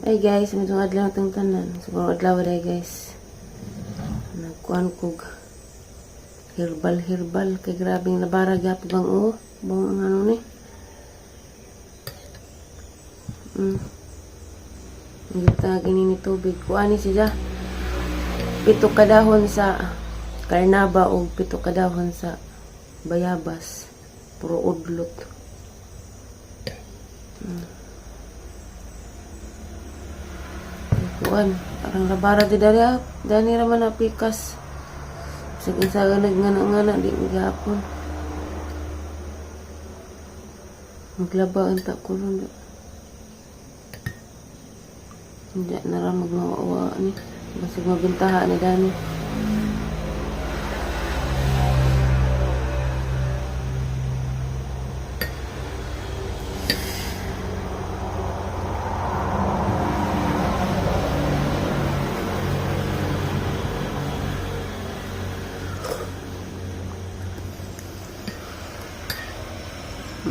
Ay guys, may adlaw itong tanan. Siguro adlaw day, guys. Nagkuan kog herbal herbal kay grabing labara gyapon bang oh. Bang ang ano ni. Ngita gini ni tubig. Kuan ni siya. Pito ka dahon sa karnaba o pito ka dahon sa bayabas. Puro udlot. Kuan, parang labara di dari ah. Dani raman na pikas. Sige sa nagngana-ngana di gihapon. Maglaba ang ta ko ron. Hindi na ra magmawa ni. Basig mabintaha ni Dani.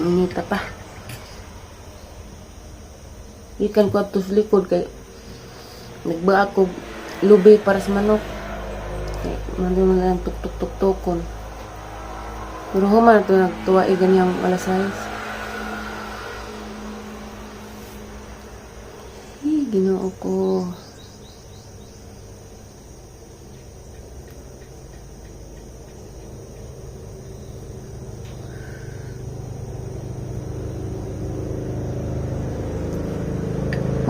Minita pa. Ikan ko ato sa likod kay nagba ako lubi para sa manok. Kay mandun man lang tuk tuk tuk tukon. Pero human ito nagtuwa eh ganyang alas 6. Eh, Ginoo ko.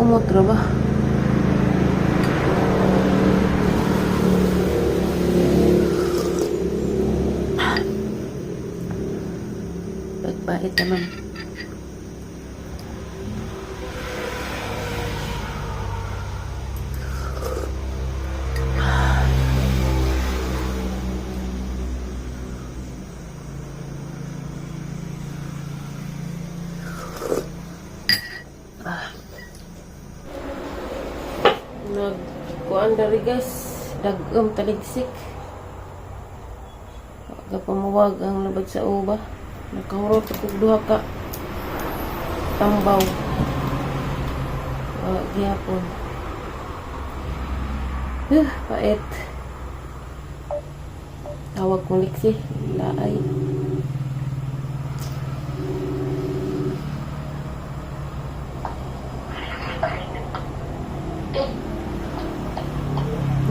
Umotro ba? Pagpait naman. Nagkuan dari, guys, dagom taligsik. Wa pamuwag ang labad sa uba. Nakahurot og duha ka tambaw. Wa gihapon. Pait. Tawag kong liksi. Laay.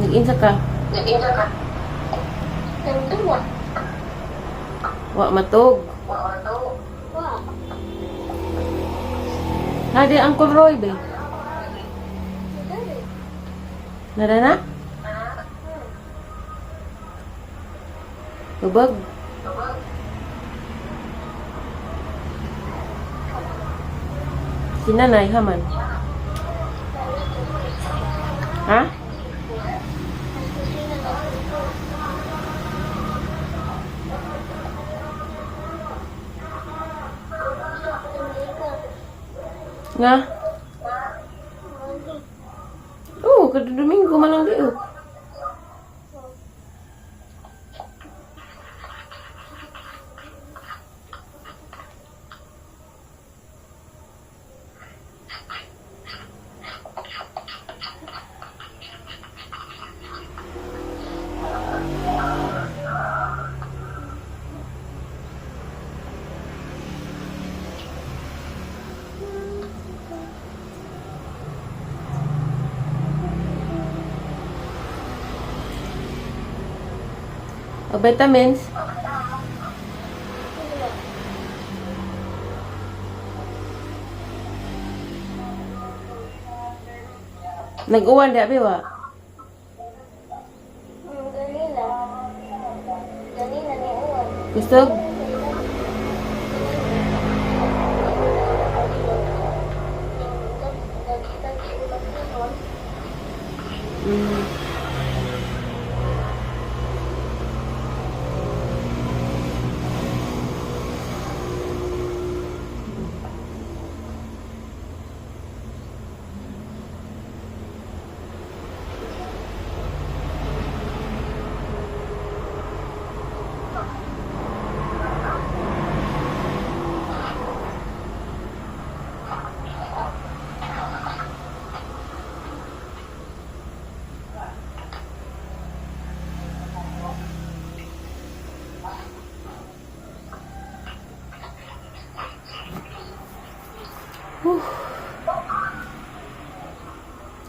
Nag-insa ka? Nag-insa ka? Nandun. Wa matog. Wa to. Wa. Hadi Uncle Roy ba? Nara na? Tubag. Si nanay haman. Ha? Nga? Oh, kada Domingo man lang di oh. O vitamins? Nag-uwan di abi wa? Ganina. Ganina ni uwan. Kusog?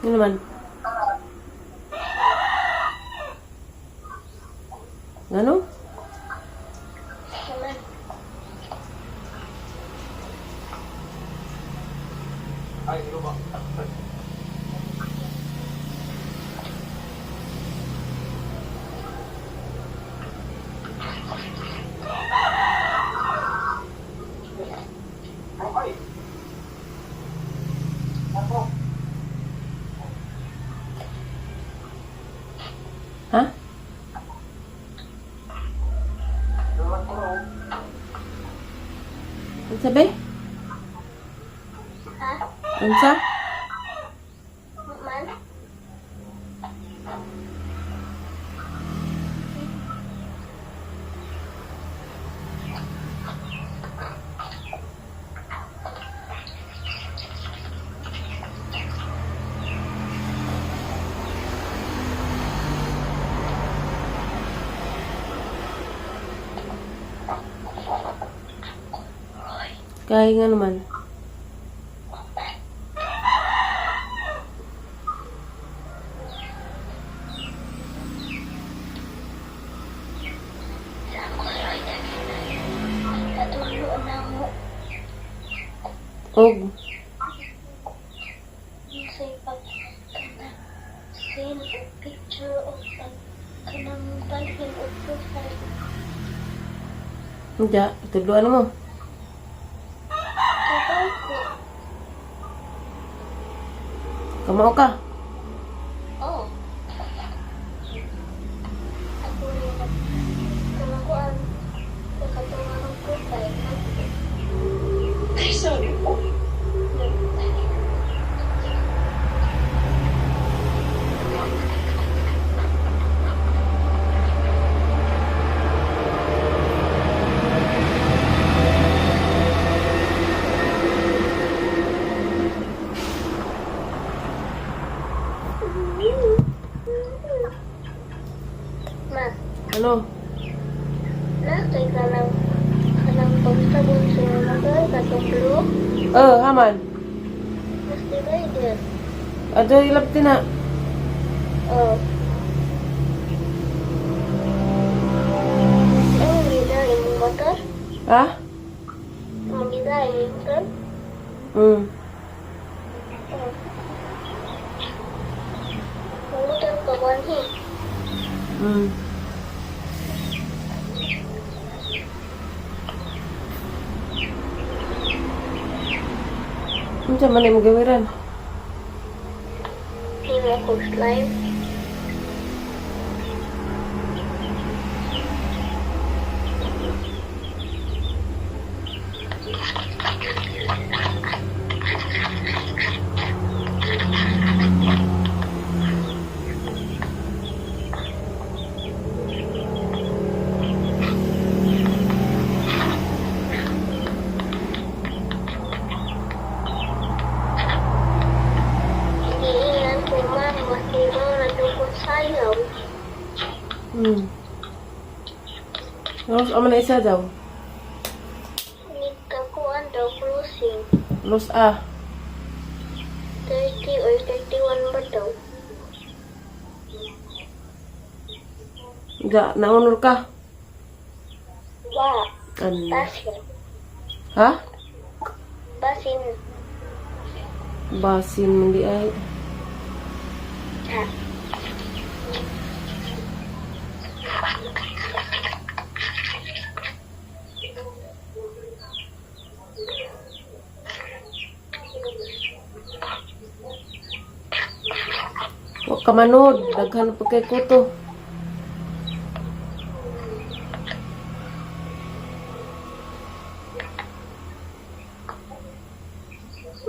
Ano naman? Ano? Naman. Ha? Ano sabi? Ha? Unsa? Man? Kaya nga naman. Sa ako roy Katulo na mo. Og, Unsay pag kanang send og picture o pag kanang balhin og profile. hindi. Tudloan mo. Kabaw ko. Kamao ka. Oh. Ako rin nag kanang kuan nakatunga ng profile. Ay, sorry po. Ma, Ano? nakay kanang kanang pagsabon sa mga katong blue. Eh, haman. Mas divider. Ato ilapti na. Oh. Ang gida imong motor? Ha? Ang gida imong motor? Hmm. Oh. Motor ka wanhi. Unsa man imong gawiran? Himo ko slime. Giingan ko ma'am, masibaw na dukot sayaw. Los amo na isa daw. Nagkakuan daw closing. Los A. 30 or 31 ba daw? Da, naunor ka. Wa, Ano? basin. Ha? Basin. Basin man di ay. Ha. Wa ka manod, daghan pa kay kuto.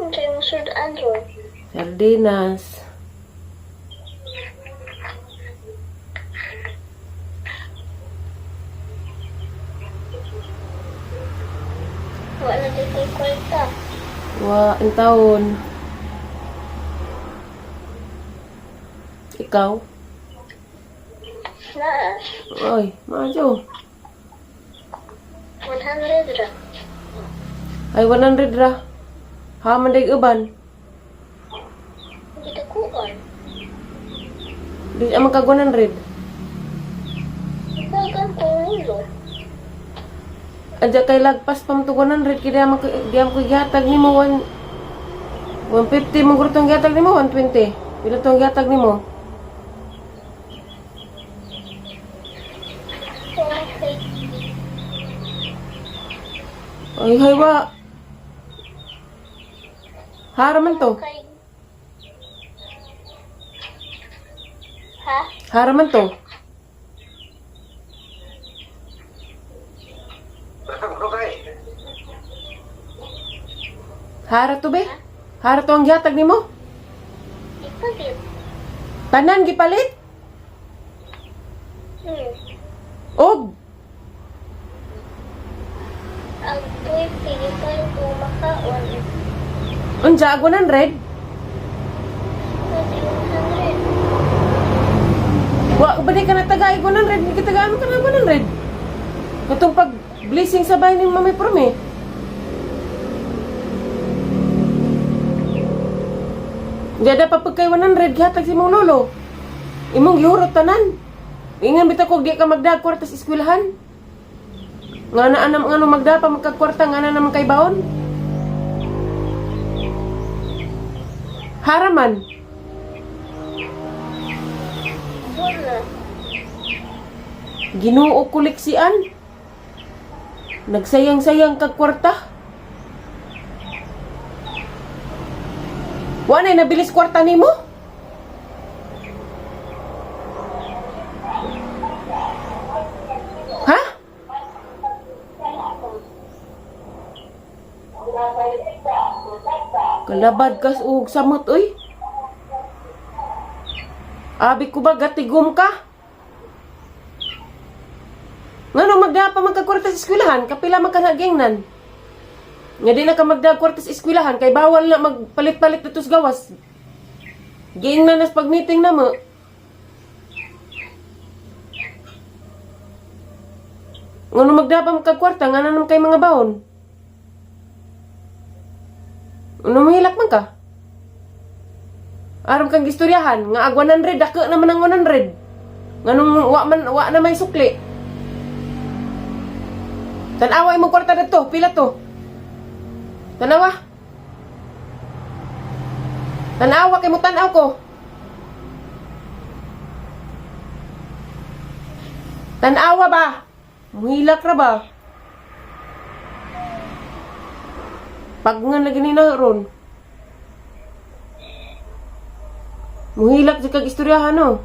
Ano yung sudan ron? Sardinas. Wala di ko'y kwarta. Wa in taon. Ikaw? Na, Oy, maayo. 100 ra. Ay 100 ra. Ha man day uban. Hindi ko Buon. Di ang magkag 100. Itagan ko ulo. Adya kay lagpas pa mo to 100 kay di man ko gihatag nimo 1 150 mo guro tong gihatag nimo 120. Pila tong gihatag nimo? 150. Ay hay wa. Hara man to. Kay... Ha? Hara man to. Hara to be. Hara to ang gihatag nimo. Ipalit. Tanan gipalit. Og Ang 20 gipalit ko makaon. unsa ag 100? Pwede 100. Wa ba di ka natagay 100? Di kitagaan ka na 100. Katong pag blessing sa bahay ni Mami Prome. Diya pa pag kay 100 gihatag si imong lolo. Imong gihurot tanan. Ingan bitaw kog di ka magdag kwarta sa eskwelahan. Nga na anam ngano magda pa magkagkwarta nga na naman kay baon. Haraman. Wala. Ginoo kuliksian. Nagsayang-sayang kag kwarta. Wa nay nabilis kwarta nimo? Ha? Kalabad kas og samot oy. Abi ko ba gatigom ka? Ngano magda pa magkakwarta sa eskwelahan, kapila magkasagingnan. Nga di na ka magda kwarta sa eskwelahan kay bawal na magpalit-palit dito sa gawas. Giingnan nas pag meeting na mo. Ngano magda pa magkakwarta nga na naman kay mga baon. Ano mahilak man ka? Aram kang gistoryahan nga ag 100 dako naman ang 100. Nganong wa man wa na may sukli. Tanawa imong kwarta dito, pila to. Tanawa. Tanawa kay mo tanaw ko. Tanawa ba? Muhilak ra ba? Pag nga lagi ni na ron. Muhilak di kag istoryahan no.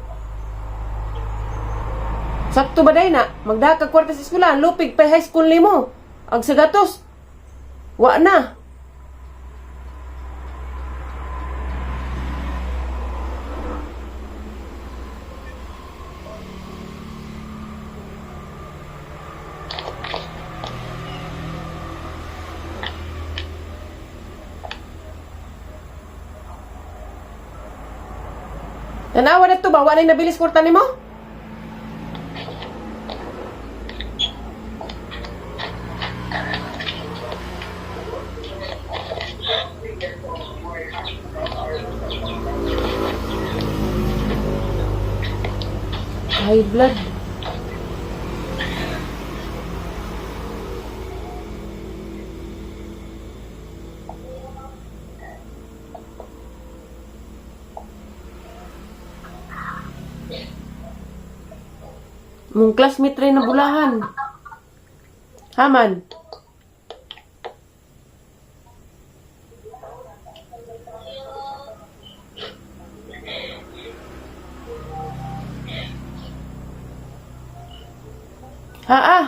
Sakto ba day na? Magdaha kag kwarta sa eskwela, lupig pa high school nimo. Ag sa gatos. Wa na. Tanawa na to ba? Wa na nabilis kwarta nimo? High blood. Mong classmate rin na bulahan. Haman. Ha ah.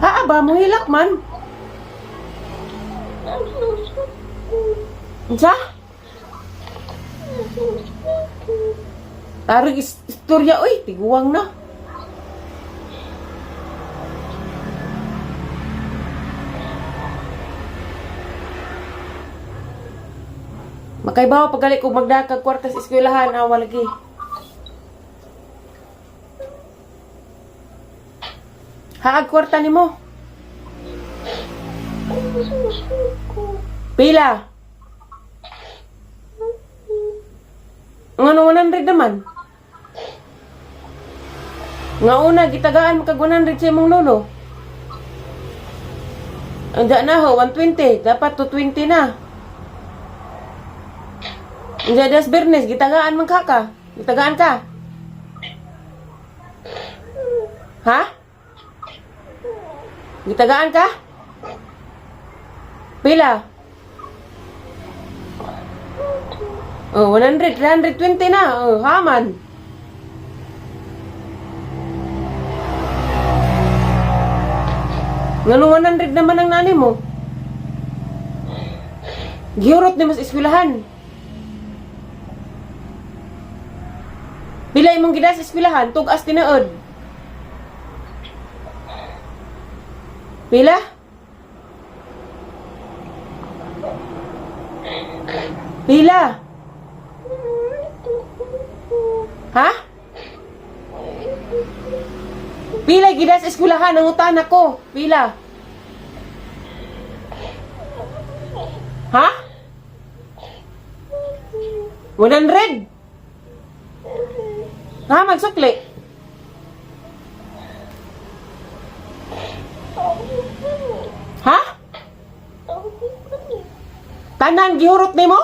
Ha ah, ba mo hilak man? Unsa? Tarig istorya oy, tiguang na. Makaibaw pagali kog magdakag kwarta sa eskwelahan awa lagi. Haag kwarta nimo. Ay, susunod ko. Pila? Ngano 100 naman? Nga una, gitagaan mo kag 100 sa imong lolo. Ang da na ho, 120. Dapat 220 na. Ang da das Bernes, gitagaan man ka ka. Gitagaan ka. Ha? Gitagaan ka? Pila? Oh, 100, 320 na. Oh, haman. Ngano 100 naman ang nani mo? Gihurot ni mas eskwelahan. Pila imong gida sa eskwelahan, tug-as tinuod. Pila? Pila? Ha? Pila gida sa eskwelahan ang utan ako. Pila? Ha? 100? Ha, magsukli. Ha? Tanan gihurot nimo?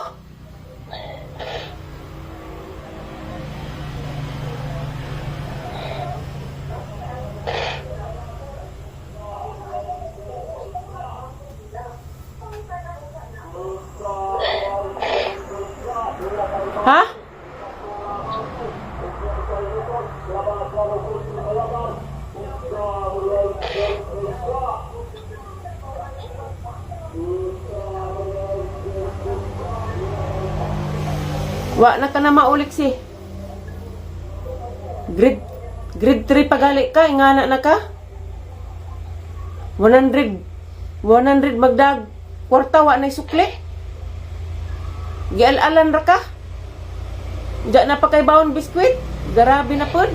Ha? Wa na ka na maulik si. Grade grade 3 pagali ka, ingana na ka. 100 100 magdag kwarta wa na sukli. Gial-alan ra ka. Diya na pa kay baon biskwit. Garabi na pod.